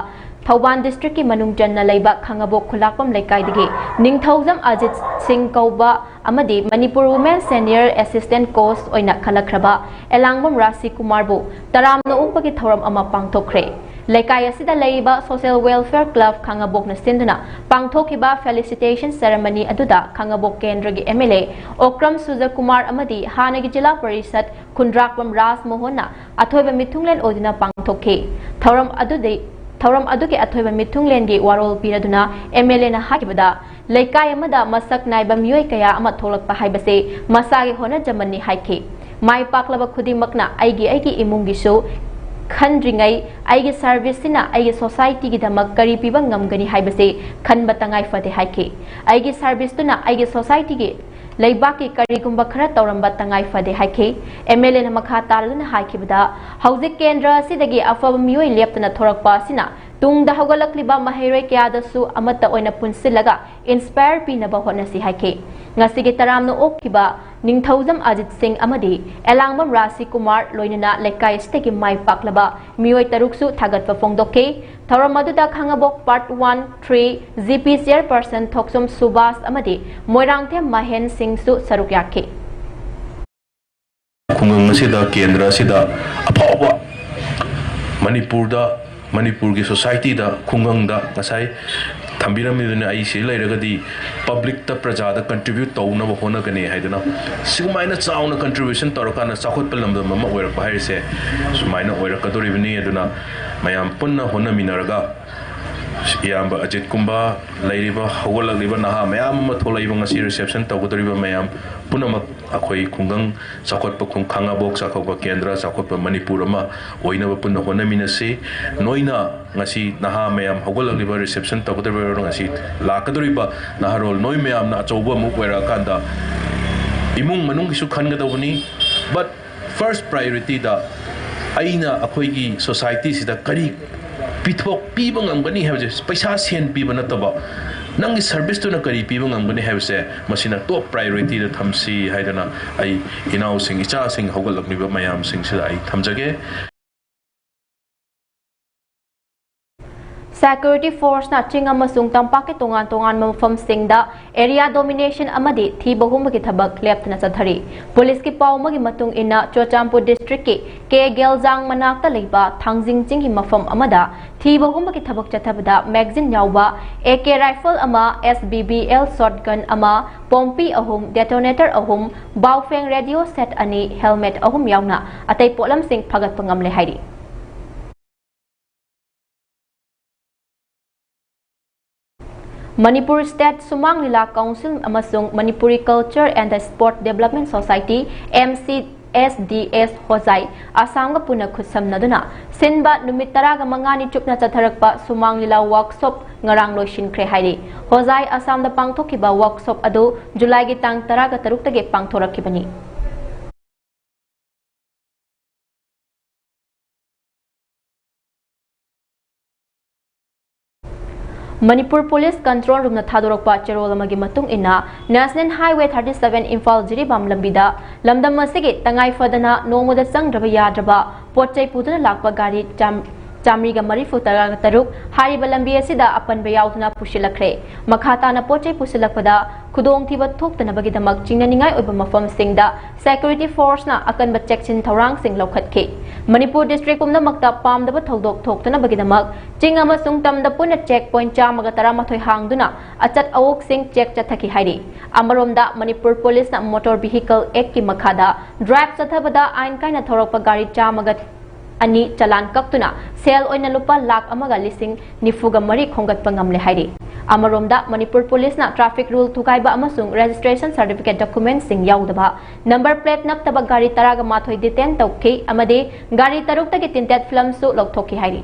ꯊꯧꯕꯥꯜ district ꯀꯤ ꯃꯅꯨꯡ ꯆꯟꯅ ꯂꯩꯕ ꯈꯥꯉꯕꯣꯛ ꯈꯨꯂꯥꯛꯄꯝ ꯂꯩꯀꯥꯏꯗꯒꯤ ꯅꯤꯡꯊꯧꯖꯝ ꯑꯖꯤꯠ ꯁꯤꯡ ꯀꯧꯕ ꯑꯃꯗꯤ Manipur Women Senior Assistant Coach ꯑꯣꯏꯅ ꯈꯜꯂꯛꯈ꯭ꯔꯕ ꯑꯦꯂꯥꯡꯕꯝ ꯔꯥꯖꯁꯤ ꯀꯨꯃꯥꯔꯕꯨ ꯇꯔꯥꯝꯅ ꯑꯣꯛꯄꯒꯤ ꯊꯧꯔꯝ ꯑꯃ ꯄꯥꯡꯊꯣꯛꯈ꯭ꯔꯦ꯫ ꯂꯩꯀꯥꯏ ꯑꯁꯤꯗ ꯂꯩꯔꯤꯕ Social Welfare Club ꯈꯥꯉꯕꯣꯛꯅ ꯁꯤꯟꯗꯨꯅ ꯄꯥꯡꯊꯣꯛꯈꯤꯕ felicitation ceremony ꯑꯗꯨꯗ ꯈꯥꯉꯕꯣꯛ ꯀꯦꯟꯗ꯭ꯔꯒꯤ M L A ꯑꯣꯀ꯭ꯔꯝ ꯁꯨꯖꯀꯨꯃꯥꯔ ꯑꯃꯗꯤ ꯍꯥꯟꯅꯒꯤ ꯖꯤꯂꯥ ꯄꯔꯤꯁꯠ ꯈꯨꯟꯗ꯭ꯔꯥꯛꯄꯝ ꯔꯥꯖ ꯃꯣꯍꯟꯅ ꯑꯊꯣꯏꯕ ꯃꯤꯊꯨꯡꯂꯦꯟ ꯑꯣꯏꯗꯨꯅ ꯄꯥꯡꯊꯣꯛꯈꯤ꯫ ꯊꯧꯔꯝ ꯑꯗꯨꯗꯤ, ꯊꯧꯔꯝ ꯑꯗꯨꯒꯤ ꯑꯊꯣꯏꯕ ꯃꯤꯊꯨꯡꯂꯦꯟꯒꯤ ꯋꯥꯔꯣꯜ ꯄꯤꯔꯗꯨꯅ M L A ꯅ ꯍꯥꯏꯈꯤꯕꯗ, ꯂꯩꯀꯥꯏ ꯑꯃꯗ ꯃꯁꯛ ꯅꯥꯏꯕ ꯃꯤꯑꯣꯏ ꯀꯌꯥ ꯑꯃ ꯊꯣꯛꯂꯛꯄ ꯍꯥꯏꯕꯁꯤ ꯃꯁꯥꯒꯤ ꯍꯣꯠꯅꯖꯃꯟꯅꯤ ꯍꯥꯏꯈꯤ꯫ ꯃꯥꯏ ꯄꯥꯛꯂꯕ ꯈꯨꯗꯤꯡꯃꯛꯅ ꯑꯩꯒꯤ, ꯑꯩꯒꯤ ꯏꯃꯨꯡꯒꯤꯁꯨ ꯈꯟꯗ꯭ꯔꯤꯉꯩ ꯑꯩꯒꯤ service ꯁꯤꯅ ꯑꯩꯒꯤ society ꯒꯤꯗꯃꯛ ꯀꯔꯤ ꯄꯤꯕ ꯉꯝꯒꯅꯤ ꯍꯥꯏꯕꯁꯤ ꯈꯟꯕ ꯇꯉꯥꯏ ꯐꯗꯦ ꯍꯥꯏꯈꯤ꯫ ꯑꯩꯒꯤ service ꯇꯨꯅ ꯑꯩꯒꯤ society ꯒꯤ ꯂꯩꯕꯥꯛꯀꯤ ꯀꯔꯤꯒꯨꯝꯕ ꯈꯔ ꯇꯧꯔꯝꯕ ꯇꯉꯥꯏ ꯐꯗꯦ ꯍꯥꯏꯈꯤ꯫ M L A ꯅ ꯃꯈꯥ ꯇꯥꯔꯗꯨꯅ ꯍꯥꯏꯈꯤꯕꯗ, ꯍꯧꯖꯤꯛ ꯀꯦꯟꯗ꯭ꯔ ꯑꯁꯤꯗꯒꯤ ꯑꯐꯕ ꯃꯤꯑꯣꯏ ꯂꯦꯞꯇꯅ ꯊꯣꯔꯛꯄ ꯑꯁꯤꯅ ꯇꯨꯡꯗ ꯍꯧꯒꯠꯂꯛꯂꯤꯕ ꯃꯍꯩꯔꯣꯏ ꯀꯌꯥꯗꯁꯨ ꯑꯃꯠꯇ ꯑꯣꯏꯅ ꯄꯨꯟꯁꯤꯜꯂꯒ inspire ꯄꯤꯅꯕ ꯍꯣꯠꯅꯁꯤ ꯍꯥꯏꯈꯤ꯫ ꯉꯁꯤꯒꯤ ꯇꯔꯥꯝꯅ ꯑꯣꯛꯈꯤꯕ ꯅꯤꯡꯊꯧꯖꯝ ꯑꯖꯤꯠ ꯁꯤꯡ ꯑꯃꯗꯤ ꯑꯦꯂꯥꯡꯕꯝ ꯔꯥꯖꯁꯤ ꯀꯨꯃꯥꯔ ꯂꯣꯏꯅꯅ ꯂꯩꯀꯥꯏ ꯑꯁꯤꯗꯒꯤ ꯃꯥꯏ ꯄꯥꯛꯂꯕ ꯃꯤꯑꯣꯏ ꯇꯔꯨꯛꯁꯨ ꯊꯥꯒꯠꯄ ꯐꯣꯡꯗꯣꯛꯈꯤ꯫ ꯊꯧꯔꯝ ꯑꯗꯨꯗ ꯈꯥꯉꯕꯣꯛ Part one three G P chairperson ꯊꯣꯛꯆꯣꯝ ꯁꯨꯕꯥꯁ ꯑꯃꯗꯤ ꯃꯣꯏꯔꯥꯡꯊꯦꯝ ꯃꯍꯦꯟ ꯁꯤꯡꯁꯨ ꯁꯔꯨꯛ ꯌꯥꯈꯤ꯫ ꯈꯨꯡꯒꯪ ꯑꯁꯤꯗ, ꯀꯦꯟꯗ꯭ꯔ ꯑꯁꯤꯗ ꯑꯐꯥꯎꯕ ꯃꯅꯤꯄꯨꯔꯗ, ꯃꯅꯤꯄꯨꯔꯒꯤ society ꯗ, ꯈꯨꯡꯒꯪꯗ ꯉꯁꯥꯏ ꯊꯝꯕꯤꯔꯝꯃꯤꯗꯨꯅ, ꯑꯩ ꯁꯤ ꯂꯩꯔꯒꯗꯤ public ꯇ, ꯄ꯭ꯔꯖꯥꯗ contribute ꯇꯧꯅꯕ ꯍꯣꯠꯅꯒꯅꯤ ꯍꯥꯏꯗꯨꯅ, ꯁꯤꯒꯨꯃꯥꯏꯅ ꯆꯥꯎꯅ contribution ꯇꯧꯔꯀꯥꯟꯗ ꯆꯥꯎꯈꯠꯄ ꯂꯝꯗꯝ ꯑꯃ ꯑꯣꯏꯔꯛꯄ ꯍꯥꯏꯔꯤꯁꯦ ꯁꯨꯃꯥꯏꯅ ꯑꯣꯏꯔꯛꯀꯗꯧꯔꯤꯕꯅꯤ꯫ ꯑꯗꯨꯅ ꯃꯌꯥꯝ ꯄꯨꯟꯅ ꯍꯣꯠꯅꯃꯤꯟꯅꯔꯒ ꯏꯌꯥꯝꯕ ꯑꯖꯤꯠꯀꯨꯝꯕ ꯂꯩꯔꯤꯕ ꯍꯧꯒꯠꯂꯛꯂꯤꯕ ꯅꯍꯥ ꯃꯌꯥꯝ ꯑꯃ ꯊꯣꯛꯂꯛꯏꯕ ꯉꯁꯤ reception ꯇꯧꯒꯗꯧꯔꯤꯕ ꯃꯌꯥꯝ ꯄꯨꯝꯅꯃꯛ ꯑꯩꯈꯣꯏ ꯈꯨꯡꯒꯪ ꯆꯥꯎꯈꯠꯄ ꯈꯨꯡ-, ꯈꯥꯉꯕꯣꯛ ꯆꯥꯎꯈꯠꯄ ꯀꯦꯟꯗ꯭ꯔ, ꯆꯥꯎꯈꯠꯄ ꯃꯅꯤꯄꯨꯔ ꯑꯃ ꯑꯣꯏꯅꯕ ꯄꯨꯟꯅ ꯍꯣꯠꯅꯃꯤꯟꯅꯁꯤ꯫ ꯅꯣꯏꯅ ꯉꯁꯤ ꯅꯍꯥ ꯃꯌꯥꯝ ꯍꯧꯒꯠꯂꯛꯂꯤꯕ reception ꯇꯧꯒꯗꯧꯔꯤꯕ ꯉꯁꯤ ꯂꯥꯛꯀꯗꯧꯔꯤꯕ ꯅꯍꯥꯔꯣꯜ ꯅꯣꯏ ꯃꯌꯥꯝꯅ ꯑꯆꯧꯕ ꯑꯃꯨꯛ ꯑꯣꯏꯔꯛꯑꯀꯥꯟꯗ ꯏꯃꯨꯡ ꯃꯅꯨꯡꯒꯤꯁꯨ ꯈꯟꯒꯗꯧꯕꯅꯤ꯫ But first priorityꯗ ꯑꯩꯅ ꯑꯩꯈꯣꯏꯒꯤ societyꯁꯤꯗ ꯀꯔꯤ ꯄꯤꯊꯣꯛ ꯄꯤꯕ ꯉꯝꯒꯅꯤ ꯍꯥꯏꯕꯁꯦ, ꯄꯩꯁꯥ ꯁꯦꯟ ꯄꯤꯕ ꯅꯠꯇꯕ, ꯅꯪꯒꯤ serviceꯇꯨꯅ ꯀꯔꯤ ꯄꯤꯕ ꯉꯝꯒꯅꯤ ꯍꯥꯏꯕꯁꯦ, ꯃꯁꯤꯅ top priorityꯗ ꯊꯝꯁꯤ ꯍꯥꯏꯗꯅ ꯑꯩ ꯏꯅꯥꯎꯁꯤꯡ, ꯏꯆꯥꯁꯤꯡ ꯍꯧꯒꯠꯂꯛꯂꯤꯕ ꯃꯌꯥꯝꯁꯤꯡꯁꯤꯗ ꯑꯩ ꯊꯝꯖꯒꯦ꯫ Security forceꯅ ꯆꯤꯡ ꯑꯃꯁꯨꯡ ꯇꯝꯄꯥꯛꯀꯤ ꯇꯣꯉꯥꯟ ꯇꯣꯉꯥꯟꯕ ꯃꯐꯝꯁꯤꯡꯗ area domination ꯑꯃꯗꯤ ꯊꯤꯕ ꯍꯨꯝꯕꯒꯤ ꯊꯕꯛ ꯂꯦꯞꯇꯅ ꯆꯠꯊꯔꯤ꯫ ꯄꯨꯂꯤꯁꯀꯤ ꯄꯥꯎ ꯑꯃꯒꯤ ꯃꯇꯨꯡ ꯏꯟꯅ, ꯆꯨꯔꯆꯥꯟꯄꯨꯔ districtꯀꯤ ꯀꯦ ꯒꯦꯜꯖꯥꯡ ꯃꯅꯥꯛꯇ ꯂꯩꯕ ꯊꯥꯡꯖꯤꯡ ꯆꯤꯡꯒꯤ ꯃꯐꯝ ꯑꯃꯗ ꯊꯤꯕ ꯍꯨꯝꯕꯒꯤ ꯊꯕꯛ ꯆꯠꯊꯕꯗ magazine ꯌꯥꯎꯕ A K rifle ꯑꯃ, S B B L shotgun ꯑꯃ, ꯄꯣꯝꯄꯤ ꯑꯍꯨꯝ, detonator ꯑꯍꯨꯝ, ꯕꯥꯎꯐꯦꯡ radio set ꯑꯅꯤ, helmet ꯑꯍꯨꯝ ꯌꯥꯎꯅ ꯑꯇꯩ ꯄꯣꯠꯂꯝꯁꯤꯡ ꯐꯥꯒꯠꯄ ꯉꯝꯂꯦ ꯍꯥꯏꯔꯤ꯫ ꯃꯅꯤꯄꯨꯔ State ꯁꯨꯃꯥꯡ ꯂꯤꯂꯥ Council ꯑꯃꯁꯨꯡ Manipuri Culture and Sport Development Society, M C S D S ꯍꯣꯖꯥꯏ ꯑꯁꯥꯝꯒ ꯄꯨꯟꯅ ꯈꯨꯠꯁꯝꯅꯗꯨꯅ ꯁꯤꯟꯕ ꯅꯨꯃꯤꯠ ꯇꯔꯥꯒ ꯃꯉꯥꯅꯤ ꯆꯨꯞꯅ ꯆꯠꯊꯔꯛꯄ ꯁꯨꯃꯥꯡ ꯂꯤꯂꯥ workshop ꯉꯔꯥꯡ ꯂꯣꯏꯁꯤꯟꯈ꯭ꯔꯦ ꯍꯥꯏꯔꯤ꯫ ꯍꯣꯖꯥꯏ ꯑꯁꯥꯝꯗ ꯄꯥꯡꯊꯣꯛꯈꯤꯕ workshop ꯑꯗꯨ ꯖꯨꯂꯥꯏꯒꯤ ꯇꯥꯡ ꯇꯔꯥꯒ ꯇꯔꯨꯛꯇꯒꯤ ꯄꯥꯡꯊꯣꯔꯛꯈꯤꯕꯅꯤ꯫ ꯃꯅꯤꯄꯨꯔ ꯄꯨꯂꯤꯁ control roomꯅ ꯊꯥꯗꯣꯔꯛꯄ ꯆꯦꯔꯣꯜ ꯑꯃꯒꯤ ꯃꯇꯨꯡ ꯏꯟꯅ, National Highway thirty seven Imphal Jiribam ꯂꯝꯕꯤꯗ ꯂꯝꯗꯝ ꯑꯁꯤꯒꯤ ꯇꯉꯥꯏ ꯐꯗꯅ ꯅꯣꯡꯃꯗ ꯆꯪꯗ꯭ꯔꯕ ꯌꯥꯗ꯭ꯔꯕ ꯄꯣꯠ ꯆꯩ ꯄꯨꯗꯨꯅ ꯂꯥꯛꯄ ꯒꯥꯔꯤ ꯆꯥꯝ-, ꯆꯥꯃꯔꯤꯒ ꯃꯔꯤꯐꯨ ꯇꯔꯥꯒ ꯇꯔꯨꯛ ꯍꯥꯏꯔꯤꯕ ꯂꯝꯕꯤ ꯑꯁꯤꯗ ꯑꯄꯟꯕ ꯌꯥꯎꯗꯅ ꯄꯨꯁꯤꯜꯂꯛꯈ꯭ꯔꯦ꯫ ꯃꯈꯥ ꯇꯥꯅ ꯄꯣꯠ ꯆꯩ ꯄꯨꯁꯤꯜꯂꯛꯄꯗ ꯈꯨꯗꯣꯡꯊꯤꯕ ꯊꯣꯛꯇꯅꯕꯒꯤꯗꯃꯛ ꯆꯤꯡꯅꯅꯤꯡꯉꯥꯏ ꯑꯣꯏꯕ ꯃꯐꯝꯁꯤꯡꯗ Security forceꯅ ꯑꯀꯟꯕ ꯆꯦꯛꯁꯤꯟ ꯊꯧꯔꯥꯡꯁꯤꯡ ꯂꯧꯈꯠꯈꯤ꯫ ꯃꯅꯤꯄꯨꯔ district ꯄꯨꯝꯅꯃꯛꯇ ꯄꯥꯝꯗꯕ ꯊꯧꯗꯣꯛ ꯊꯣꯛꯇꯅꯕꯒꯤꯗꯃꯛ ꯆꯤꯡ ꯑꯃꯁꯨꯡ ꯇꯝꯗ ꯄꯨꯟꯅ check point ꯆꯥꯝꯃꯒ ꯇꯔꯥꯃꯥꯊꯣꯏ ꯍꯥꯡꯗꯨꯅ ꯑꯆꯠ ꯑꯋꯣꯛꯁꯤꯡ check ꯆꯠꯊꯈꯤ ꯍꯥꯏꯔꯤ꯫ ꯑꯃꯔꯣꯝꯗ, ꯃꯅꯤꯄꯨꯔ ꯄꯨꯂꯤꯁꯅ Motor Vehicle Actꯀꯤ ꯃꯈꯥꯗ drive ꯆꯠꯊꯕꯗ ꯑꯥꯏꯟ ꯀꯥꯏꯅ ꯊꯧꯔꯛꯄ ꯒꯥꯔꯤ ꯆꯥꯝꯃꯒ ꯑꯅꯤ ꯆꯂꯥꯟ ꯀꯛꯇꯨꯅ ꯁꯦꯜ ꯑꯣꯏꯅ ꯂꯨꯄꯥ ꯂꯥꯈ ꯑꯃꯒ ꯂꯤꯁꯤꯡ ꯅꯤꯐꯨꯒ ꯃꯔꯤ ꯈꯣꯝꯒꯠꯄ ꯉꯝꯂꯦ ꯍꯥꯏꯔꯤ꯫ ꯑꯃꯔꯣꯝꯗ, ꯃꯅꯤꯄꯨꯔ ꯄꯨꯂꯤꯁꯅ traffic rule ꯊꯨꯒꯥꯏꯕ ꯑꯃꯁꯨꯡ registration certificate documentsꯁꯤꯡ ꯌꯥꯎꯗꯕ number plate ꯅꯞꯇꯕ ꯒꯥꯔꯤ ꯇꯔꯥꯒ ꯃꯥꯊꯣꯏ detain ꯇꯧꯈꯤ ꯑꯃꯗꯤ ꯒꯥꯔꯤ ꯇꯔꯨꯛꯇꯒꯤ tinted filmꯁꯨ ꯂꯧꯊꯣꯛꯈꯤ ꯍꯥꯏꯔꯤ꯫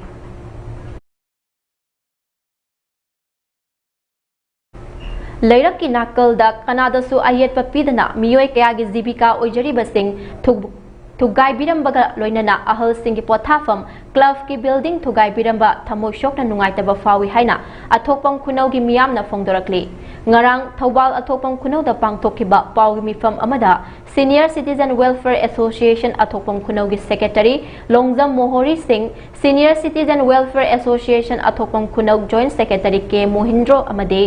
ꯂꯩꯔꯛꯀꯤ ꯅꯥꯀꯜꯗ ꯀꯅꯥꯗꯁꯨ ꯑꯌꯦꯠꯄ ꯄꯤꯗꯅ ꯃꯤꯑꯣꯏ ꯀꯌꯥꯒꯤ ꯖꯤꯕꯤꯀꯥ ꯑꯣꯏꯖꯔꯤꯕꯁꯤꯡ ꯊꯨ-, ꯊꯨꯒꯥꯏꯕꯤꯔꯝꯕꯒ ꯂꯣꯏꯅꯅ ꯑꯍꯜꯁꯤꯡꯒꯤ ꯄꯣꯊꯥꯐꯝ clubꯀꯤ building ꯊꯨꯒꯥꯏꯕꯤꯔꯝꯕ ꯊꯃꯣꯏ ꯁꯣꯛꯅ ꯅꯨꯡꯉꯥꯏꯇꯕ ꯐꯥꯎꯏ ꯍꯥꯏꯅ ꯑꯊꯣꯛꯄꯝ ꯈꯨꯅꯧꯒꯤ ꯃꯤꯌꯥꯝꯅ ꯐꯣꯡꯗꯣꯔꯛꯂꯤ꯫ ꯉꯔꯥꯡ ꯊꯧꯕꯥꯜ ꯑꯊꯣꯛꯄꯝ ꯈꯨꯅꯧꯗ ꯄꯥꯡꯊꯣꯛꯈꯤꯕ ꯄꯥꯎꯒꯤ ꯃꯤꯐꯝ ꯑꯃꯗ Senior Citizen Welfare Association ꯑꯊꯣꯛꯄꯝ ꯈꯨꯅꯧꯒꯤ secretary ꯂꯣꯡꯖꯝ ꯃꯣꯍꯣꯔꯤ ꯁꯤꯡ, Senior Citizen Welfare Association ꯑꯊꯣꯛꯄꯝ ꯈꯨꯅꯧ joint secretary ꯀꯦ ꯃꯣꯍꯤꯟꯗ꯭ꯔꯣ ꯑꯃꯗꯤ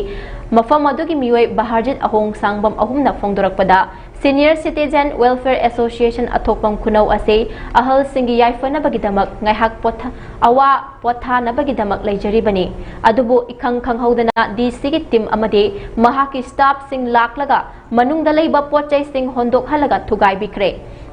ꯃꯐꯝ ꯑꯗꯨꯒꯤ ꯃꯤꯑꯣꯏ ꯕꯍꯥꯔꯖꯤꯠ ꯑꯍꯣꯡ ꯁꯥꯡꯕꯝ ꯑꯍꯨꯝꯅ ꯐꯣꯡꯗꯣꯔꯛꯄꯗ, Senior Citizen Welfare Association ꯑꯊꯣꯛꯄꯝ ꯈꯨꯅꯧ ꯑꯁꯤ ꯑꯍꯜꯁꯤꯡꯒꯤ ꯌꯥꯏꯐꯅꯕꯒꯤꯗꯃꯛ ꯉꯥꯏꯍꯥꯛ ꯄꯣꯊꯥ-, ꯑꯋꯥ ꯄꯣꯊꯥꯅꯕꯒꯤꯗꯃꯛ ꯂꯩꯖꯔꯤꯕꯅꯤ꯫ ꯑꯗꯨꯕꯨ ꯏꯈꯪ ꯈꯪꯍꯧꯗꯅ DCꯒꯤ team ꯑꯃꯗꯤ ꯃꯍꯥꯛꯀꯤ staffꯁꯤꯡ ꯂꯥꯛꯂꯒ ꯃꯅꯨꯡꯗ ꯂꯩꯕ ꯄꯣꯠ ꯆꯩꯁꯤꯡ ꯍꯣꯟꯗꯣꯛꯍꯜꯂꯒ ꯊꯨꯒꯥꯏꯕꯤꯈ꯭ꯔꯦ꯫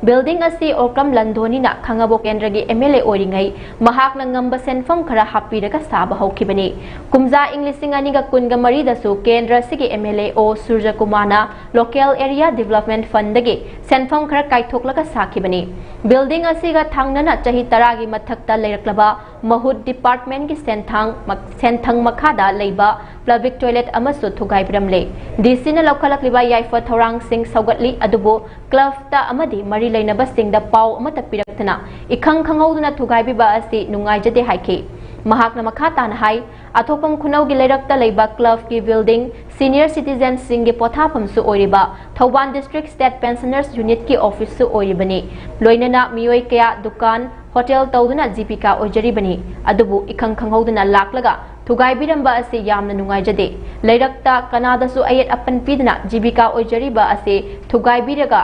Building ꯑꯁꯤ ꯑꯣꯀ꯭ꯔꯝ ꯂꯟꯗꯣꯅꯤꯅ ꯈꯥꯉꯕꯣꯛ ꯀꯦꯟꯗ꯭ꯔꯒꯤ MLA ꯑꯣꯏꯔꯤꯉꯩ ꯃꯍꯥꯛꯅ ꯉꯝꯕ ꯁꯦꯟꯐꯝ ꯈꯔ ꯍꯥꯞꯄꯤꯔꯒ ꯁꯥꯕ ꯍꯧꯈꯤꯕꯅꯤ꯫ ꯀꯨꯝꯖꯥ ꯏꯪ ꯂꯤꯁꯤꯡ ꯑꯅꯤꯒ ꯀꯨꯟꯒ ꯃꯔꯤꯗꯁꯨ ꯀꯦꯟꯗ꯭ꯔ ꯑꯁꯤꯒꯤ MLA ꯑꯣ ꯁꯨꯔꯖꯀꯨꯃꯥꯔꯅ local area development fundꯗꯒꯤ ꯁꯦꯟꯐꯝ ꯈꯔ ꯀꯥꯏꯊꯣꯛꯂꯒ ꯁꯥꯈꯤꯕꯅꯤ꯫ Building ꯑꯁꯤꯒ ꯊꯪꯅꯅ ꯆꯍꯤ ꯇꯔꯥꯒꯤ ꯃꯊꯛꯇ ꯂꯩꯔꯛꯂꯕ ꯃꯍꯨꯠ departmentꯀꯤ ꯁꯦꯟꯊꯥꯡ ꯃꯛ-, ꯁꯦꯟꯊꯪ ꯃꯈꯥꯗ ꯂꯩꯕ public toilet ꯑꯃꯁꯨ ꯊꯨꯒꯥꯏꯕꯤꯔꯝꯂꯦ꯫ DCꯅ ꯂꯧꯈꯠꯂꯛꯂꯤꯕ ꯌꯥꯏꯐ ꯊꯧꯔꯥꯡꯁꯤꯡ ꯁꯧꯒꯠꯂꯤ, ꯑꯗꯨꯕꯨ clubꯇ ꯑꯃꯗꯤ ꯃꯔꯤ ꯂꯩꯅꯕꯁꯤꯡꯗ ꯄꯥꯎ ꯑꯃꯠꯇ ꯄꯤꯔꯛꯇꯅ ꯏꯈꯪ ꯈꯪꯍꯧꯗꯅ ꯊꯨꯒꯥꯏꯕꯤꯕ ꯑꯁꯤ ꯅꯨꯡꯉꯥꯏꯖꯗꯦ ꯍꯥꯏꯈꯤ꯫ ꯃꯍꯥꯛꯅ ꯃꯈꯥ ꯇꯥꯅ ꯍꯥꯏ, ꯑꯊꯣꯛꯄꯝ ꯈꯨꯅꯧꯒꯤ ꯂꯩꯔꯛꯇ ꯂꯩꯕ clubꯀꯤ building, senior citizenꯁꯤꯡꯒꯤ ꯄꯣꯊꯥꯐꯝꯁꯨ ꯑꯣꯏꯔꯤꯕ ꯊꯧꯕꯥꯜ District State Pensioners Unitꯀꯤ officeꯁꯨ ꯑꯣꯏꯔꯤꯕꯅꯤ꯫ ꯂꯣꯏꯅꯅ ꯃꯤꯑꯣꯏ ꯀꯌꯥ ꯗꯨꯀꯥꯟ, hotel ꯇꯧꯗꯨꯅ ꯖꯤꯕꯤꯀꯥ ꯑꯣꯏꯖꯔꯤꯕꯅꯤ꯫ ꯑꯗꯨꯕꯨ ꯏꯈꯪ ꯈꯪꯍꯧꯗꯅ ꯂꯥꯛꯂꯒ ꯊꯨꯒꯥꯏꯕꯤꯔꯝꯕ ꯑꯁꯤ ꯌꯥꯝꯅ ꯅꯨꯡꯉꯥꯏꯖꯗꯦ꯫ ꯂꯩꯔꯛꯇ ꯀꯅꯥꯗꯁꯨ ꯑꯌꯦꯠ ꯑꯄꯟ ꯄꯤꯗꯅ ꯖꯤꯕꯤꯀꯥ ꯑꯣꯏꯖꯔꯤꯕ ꯑꯁꯤ ꯊꯨꯒꯥꯏꯕꯤꯔꯒ,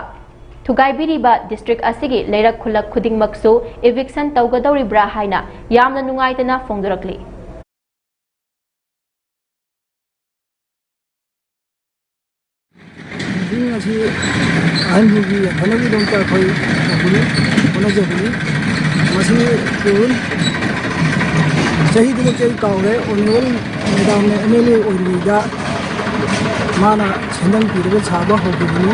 ꯊꯨꯒꯥꯏꯕꯤꯔꯤꯕ district ꯑꯁꯤꯒꯤ ꯂꯩꯔꯛ ꯈꯨꯜꯂꯛ ꯈꯨꯗꯤꯡꯃꯛꯁꯨ eviction ꯇꯧꯒꯗꯧꯔꯤꯕ꯭ꯔꯥ ꯍꯥꯏꯅ ꯌꯥꯝꯅ ꯅꯨꯡꯉꯥꯏꯇꯅ ꯐꯣꯡꯗꯣꯔꯛꯂꯤ꯫ ꯕꯤꯜꯗꯤꯡ ꯑꯁꯤ ꯑꯍꯟꯁꯤꯡꯒꯤ ꯌꯥꯏꯐꯅꯕꯒꯤꯗꯃꯛꯇ ꯑꯩꯈꯣꯏ ꯇꯧꯕꯅꯤ, ꯍꯣꯠꯅꯖꯕꯅꯤ꯫ ꯃꯁꯤ ꯇꯨꯟ ꯆꯍꯤꯗꯨꯃꯛꯇꯤ ꯑꯩ ꯀꯥꯎꯔꯦ꯫ ꯑꯣꯅꯦꯕꯜ ꯃꯦꯗꯥꯝꯅ ꯑꯦꯝ ꯑꯦꯜ ꯑꯦ ꯑꯣꯏꯔꯤꯉꯩꯗ ꯃꯥꯅ ꯁꯦꯟꯗꯪ ꯄꯤꯔꯒ ꯁꯥꯕ ꯍꯧꯈꯤꯕꯅꯤ꯫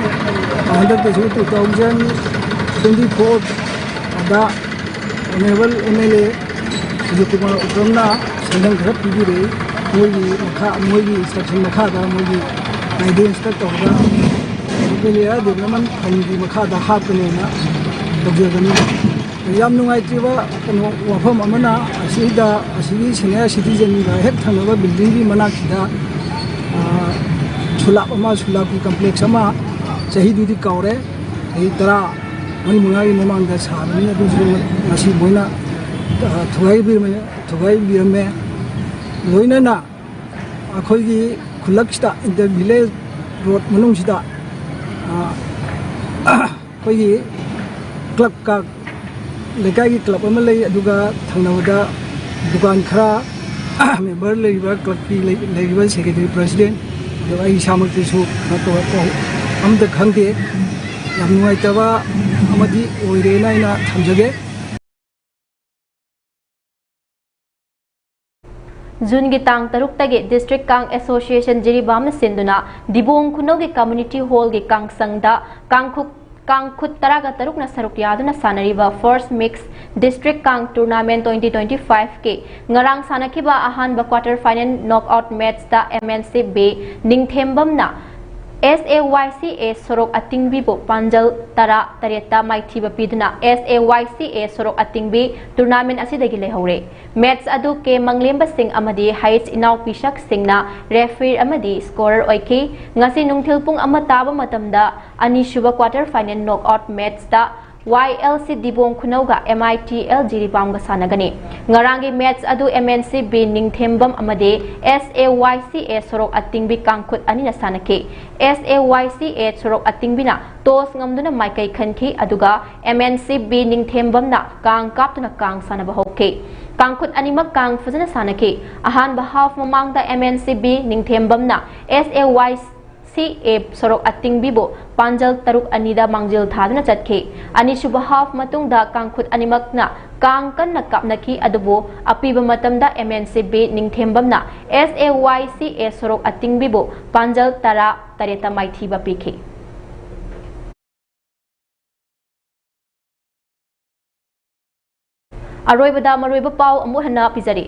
ꯍꯟꯗꯛꯇꯁꯨ two thousand twenty four ꯑꯗ honourable M L A Sujit Kumar ꯎꯇꯝꯅ ꯁꯦꯟꯗꯪ ꯈꯔ ꯄꯤꯕꯤꯔꯛꯏ꯫ ꯃꯣꯏꯒꯤ ꯃꯈꯥ, ꯃꯣꯏꯒꯤ ꯏꯟꯁꯇ꯭ꯔꯛꯁꯟ ꯃꯈꯥꯗ, ꯃꯣꯏꯒꯤ ꯒꯥꯏꯗꯦꯟꯁꯇ ꯇꯧꯔꯒ ꯑꯦꯝ ꯑꯦꯜ ꯑꯦ ꯗꯦꯕꯂꯞꯃꯦꯟ ꯐꯟꯒꯤ ꯃꯈꯥꯗ ꯍꯥꯞꯀꯅꯦꯅ ꯇꯧꯖꯕꯅꯤ꯫ ꯌꯥꯝ ꯅꯨꯡꯉꯥꯏꯇ꯭ꯔꯤꯕ ꯀꯩꯅꯣ ꯋꯥꯐꯝ ꯑꯃꯅ, ꯑꯁꯤꯗ, ꯑꯁꯤꯒꯤ ꯁꯦꯅꯤꯌꯔ ꯁꯤꯇꯤꯖꯟꯒ ꯍꯦꯛ ꯊꯪꯅꯕ ꯕꯤꯜꯗꯤꯡꯒꯤ ꯃꯅꯥꯛꯁꯤꯗ, ꯑ, ꯁꯨꯂꯥꯞ ꯑꯃ, ꯁꯨꯂꯥꯞꯀꯤ ꯀꯝꯄ꯭ꯂꯦꯛꯁ ꯑꯃ ꯆꯍꯤꯗꯨꯗꯤ ꯀꯥꯎꯔꯦ, ꯆꯍꯤ ꯇꯔꯥ ꯃꯔꯤ ꯃꯉꯥꯒꯤ ꯃꯃꯥꯡꯗ ꯁꯥꯕꯅꯤ꯫ ꯑꯗꯨꯁꯨ ꯉꯁꯤ ꯃꯣꯏꯅ, ꯑ, ꯊꯨꯒꯥꯏꯕꯤꯔꯝꯃꯦ, ꯊꯨꯒꯥꯏꯕꯤꯔꯝꯃꯦ꯫ ꯂꯣꯏꯅꯅ ꯑꯩꯈꯣꯏꯒꯤ ꯈꯨꯜꯂꯛꯁꯤꯗ, ꯏꯟꯇꯔ ꯚꯤꯂꯦꯖ ꯔꯣꯗ ꯃꯅꯨꯡꯁꯤꯗ, ꯑ, ꯑꯩꯈꯣꯏꯒꯤ ꯀ꯭ꯂꯕꯀ, ꯂꯩꯀꯥꯏꯒꯤ ꯀ꯭ꯂꯕ ꯑꯃ ꯂꯩ, ꯑꯗꯨꯒ ꯊꯪꯅꯕꯗ ꯗꯨꯀꯥꯟ ꯈꯔ, ꯃꯦꯝꯕꯔ ꯂꯩꯔꯤꯕ, ꯀ꯭ꯂꯕꯀꯤ ꯂꯩ-, ꯂꯩꯔꯤꯕ ꯁꯦꯀ꯭ꯔꯦꯇꯔꯤ, ꯄ꯭ꯔꯁꯤꯗꯦꯟ, ꯑꯗꯨꯒ ꯑꯩ ꯏꯁꯥꯃꯛꯇꯁꯨ ꯀꯩꯅꯣ ꯇꯧ-, ꯇꯧ-, ꯑꯝꯇ ꯈꯪꯗꯦ꯫ ꯌꯥꯝ ꯅꯨꯡꯉꯥꯏꯇꯕ ꯑꯃꯗꯤ ꯑꯣꯏꯔꯦꯅ ꯑꯩꯅ ꯊꯝꯖꯒꯦ꯫ ꯖꯨꯟꯒꯤ ꯇꯥꯡ ꯇꯔꯨꯛꯇꯒꯤ ꯗꯤꯁꯇ꯭ꯔꯤꯛ ꯀꯥꯡ ꯑꯦꯁꯣꯁꯤꯌꯦꯁꯟ ꯖꯤꯔꯤꯕꯥꯝꯅ ꯁꯤꯟꯗꯨꯅ ꯗꯤꯕꯣꯡ ꯈꯨꯅꯧꯒꯤ ꯀꯝꯃ꯭ꯌꯨꯅꯤꯇꯤ ꯍꯣꯜꯒꯤ ꯀꯥꯡꯁꯪꯗ ꯀꯥꯡꯈꯨꯠ, ꯀꯥꯡꯈꯨꯠ ꯇꯔꯥꯒ ꯇꯔꯨꯛꯅ ꯁꯔꯨꯛ ꯌꯥꯗꯨꯅ ꯁꯥꯟꯅꯔꯤꯕ ꯐꯥꯔꯁ mix district Kang tournament twenty twenty five ꯀꯤ ꯉꯔꯥꯡ ꯁꯥꯟꯅꯈꯤꯕ ꯑꯍꯥꯟꯕ ꯀ꯭ꯋꯥꯇꯔ ꯐꯥꯏꯅꯦꯜ ꯅꯣꯛ ꯑꯥꯎꯠ ꯃꯦꯠꯆꯇ ꯑꯦꯝ ꯑꯦꯟ ꯁꯤ ꯕꯤ ꯅꯤꯡꯊꯦꯝꯕꯝꯅ S A Y C A ꯁꯣꯔꯣꯛ ꯑꯇꯤꯡꯕꯤꯕꯨ ꯄꯥꯟꯖꯜ ꯇꯔꯥ ꯇꯔꯦꯠꯇ ꯃꯥꯏꯊꯤꯕ ꯄꯤꯗꯨꯅ ꯑꯦꯁ ꯑꯦ ꯋꯥꯏ ꯁꯤ ꯑꯦ ꯁꯣꯔꯣꯛ ꯑꯇꯤꯡꯕꯤ ꯇꯨꯔꯅꯥꯃꯦꯟ ꯑꯁꯤꯗꯒꯤ ꯂꯩꯍꯧꯔꯦ꯫ ꯃꯦꯠꯆ ꯑꯗꯨ ꯀꯦ ꯃꯪꯂꯦꯝꯕ ꯁꯤꯡ ꯑꯃꯗꯤ ꯍꯩꯆ ꯏꯅꯥꯎꯄꯤꯁꯛ ꯁꯤꯡꯅ ꯔꯦꯐ꯭ꯔꯤ ꯑꯃꯗꯤ ꯁ꯭ꯀꯣꯔꯔ ꯑꯣꯏꯈꯤ꯫ ꯉꯁꯤ ꯅꯨꯡꯊꯤꯜ ꯄꯨꯡ ꯑꯃ ꯇꯥꯕ ꯃꯇꯝꯗ ꯑꯅꯤꯁꯨꯕ ꯀ꯭ꯋꯥꯇꯔ ꯐꯥꯏꯅꯦꯜ ꯅꯣꯛ ꯑꯥꯎꯠ ꯃꯦꯠꯆꯇ ꯋꯥꯏ ꯑꯦꯜ ꯁꯤ ꯗꯤꯕꯣꯡ ꯈꯨꯅꯧꯒ ꯑꯦꯝ ꯑꯥꯏ ꯇꯤ ꯑꯦꯜ ꯖꯤꯔꯤꯕꯥꯝꯒ ꯁꯥꯟꯅꯒꯅꯤ꯫ ꯉꯔꯥꯡꯒꯤ ꯃꯦꯠꯆ ꯑꯗꯨ ꯑꯦꯝ ꯑꯦꯟ ꯁꯤ ꯕꯤ ꯅꯤꯡꯊꯦꯝꯕꯝ ꯑꯃꯗꯤ ꯑꯦꯁ ꯑꯦ ꯋꯥꯏ ꯁꯤ ꯑꯦ ꯁꯣꯔꯣꯛ ꯑꯇꯤꯡꯕꯤ ꯀꯥꯡꯈꯨꯠ ꯑꯅꯤꯅ ꯁꯥꯟꯅꯈꯤ꯫ ꯑꯦꯁ ꯑꯦ ꯋꯥꯏ ꯁꯤ ꯑꯦ ꯁꯣꯔꯣꯛ ꯑꯇꯤꯡꯕꯤꯅ ꯇꯣꯁ ꯉꯝꯗꯨꯅ ꯃꯥꯏꯀꯩ ꯈꯟꯈꯤ, ꯑꯗꯨꯒ ꯑꯦꯝ ꯑꯦꯟ ꯁꯤ ꯕꯤ ꯅꯤꯡꯊꯦꯝꯕꯝꯅ ꯀꯥꯡ ꯀꯥꯞꯇꯨꯅ ꯀꯥꯡ ꯁꯥꯟꯅꯕ ꯍꯧꯈꯤ꯫ ꯀꯥꯡꯈꯨꯠ ꯑꯅꯤꯃꯛ ꯀꯥꯡ ꯐꯖꯅ ꯁꯥꯟꯅꯈꯤ꯫ ꯑꯍꯥꯟꯕ ꯍꯥꯐ ꯃꯃꯥꯡꯗ ꯑꯦꯝ ꯑꯦꯟ ꯁꯤ ꯕꯤ ꯅꯤꯡꯊꯦꯝꯕꯝꯅ S A Y C A ꯁꯣꯔꯣꯛ ꯑꯇꯤꯡꯕꯤꯕꯨ ꯄꯥꯟꯖꯜ ꯇꯔꯨꯛ ꯑꯅꯤꯗ ꯃꯥꯡꯖꯤꯜ ꯊꯥꯗꯨꯅ ꯆꯠꯈꯤ꯫ ꯑꯅꯤꯁꯨꯕ half ꯃꯇꯨꯡꯗ ꯀꯥꯡꯈꯨꯠ ꯑꯅꯤꯃꯛꯅ ꯀꯥꯡ ꯀꯟꯅ ꯀꯥꯞꯅꯈꯤ, ꯑꯗꯨꯕꯨ ꯑꯄꯤꯕ ꯃꯇꯝꯗ M N C B ꯅꯤꯡꯊꯦꯝꯕꯝꯅ S A Y C A ꯁꯣꯔꯣꯛ ꯑꯇꯤꯡꯕꯤꯕꯨ ꯄꯥꯟꯖꯜ ꯇꯔꯥ ꯇꯔꯦꯠꯇ ꯃꯥꯏꯊꯤꯕ ꯄꯤꯈꯤ꯫ ꯑꯔꯣꯏꯕꯗ ꯃꯔꯨꯑꯣꯏꯕ ꯄꯥꯎ ꯑꯃꯨꯛ ꯍꯟꯅ ꯄꯤꯖꯔꯤ꯫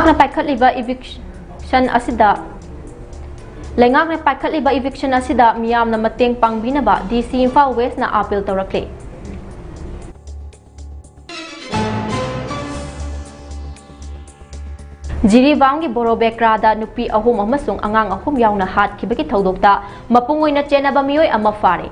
ꯂꯩꯉꯥꯛꯅ ꯄꯥꯏꯈꯠꯂꯤꯕ eviction ꯑꯁꯤꯗ, ꯂꯩꯉꯥꯛꯅ ꯄꯥꯏꯈꯠꯂꯤꯕ eviction ꯑꯁꯤꯗ ꯃꯤꯌꯥꯝꯅ ꯃꯇꯦꯡ ꯄꯥꯡꯕꯤꯅꯕ D C ꯏꯝꯐꯥꯜ Westꯅ appeal ꯇꯧꯔꯛꯂꯤ꯫ ꯖꯤꯔꯤꯕꯥꯝꯒꯤ ꯕꯣꯔꯣꯕꯦꯀ꯭ꯔꯥꯗ ꯅꯨꯄꯤ ꯑꯍꯨꯝ ꯑꯃꯁꯨꯡ ꯑꯉꯥꯡ ꯑꯍꯨꯝ ꯌꯥꯎꯅ ꯍꯥꯠꯈꯤꯕꯒꯤ ꯊꯧꯗꯣꯛꯇ ꯃꯄꯨꯡ ꯑꯣꯏꯅ ꯆꯦꯟꯅꯕ ꯃꯤꯑꯣꯏ ꯑꯃ ꯐꯥꯔꯦ꯫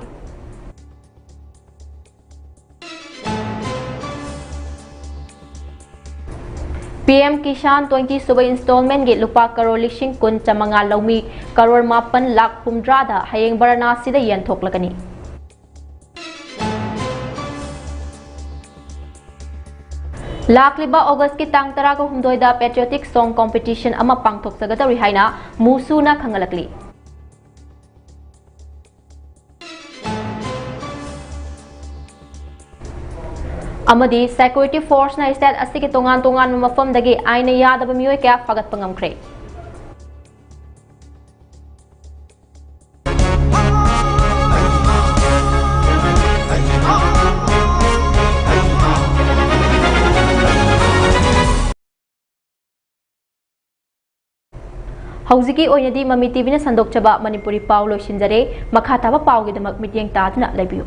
P M Kisan twenty ꯁꯨꯕ installmentꯀꯤ ꯂꯨꯄꯥ ꯀꯔꯣꯔ ꯂꯤꯁꯤꯡ ꯀꯨꯟ ꯆꯥꯃꯉꯥ ꯂꯧꯃꯤ ꯀꯔꯣꯔ ꯃꯥꯄꯟ ꯂꯥꯈ ꯍꯨꯝꯗ꯭ꯔꯥꯗ ꯍꯌꯦꯡ ꯕꯔꯥꯅꯥꯁꯤꯗ ꯌꯦꯟꯊꯣꯛꯂꯒꯅꯤ꯫ ꯂꯥꯛꯂꯤꯕ ꯑꯣꯒꯁꯀꯤ ꯇꯥꯡ ꯇꯔꯥꯒ ꯍꯨꯝꯗꯣꯏꯗ patriotic song competition ꯑꯃ ꯄꯥꯡꯊꯣꯛꯆꯒꯗꯧꯔꯤ ꯍꯥꯏꯅ ꯃꯨꯁꯨꯅ ꯈꯪꯍꯜꯂꯛꯂꯤ꯫ ꯑꯃꯗꯤ security forceꯅ state ꯑꯁꯤꯒꯤ ꯇꯣꯉꯥꯟ ꯇꯣꯉꯥꯟꯕ ꯃꯐꯝꯗꯒꯤ ꯑꯥꯏꯟꯅ ꯌꯥꯗꯕ ꯃꯤꯑꯣꯏ ꯀꯌꯥ ꯐꯥꯒꯠꯄ ꯉꯝꯈ꯭ꯔꯦ꯫ ꯍꯧꯖꯤꯛꯀꯤ ꯑꯣꯏꯅꯗꯤ ꯃꯃꯤ ꯇꯤꯚꯤꯅ ꯁꯟꯗꯣꯛꯆꯕ ꯃꯅꯤꯄꯨꯔꯤ ꯄꯥꯎ ꯂꯣꯏꯁꯤꯟꯖꯔꯦ꯫ ꯃꯈꯥ ꯇꯥꯕ ꯄꯥꯎꯒꯤꯗꯃꯛ ꯃꯤꯠꯌꯦꯡ ꯇꯥꯗꯨꯅ ꯂꯩꯕꯤꯌꯨ꯫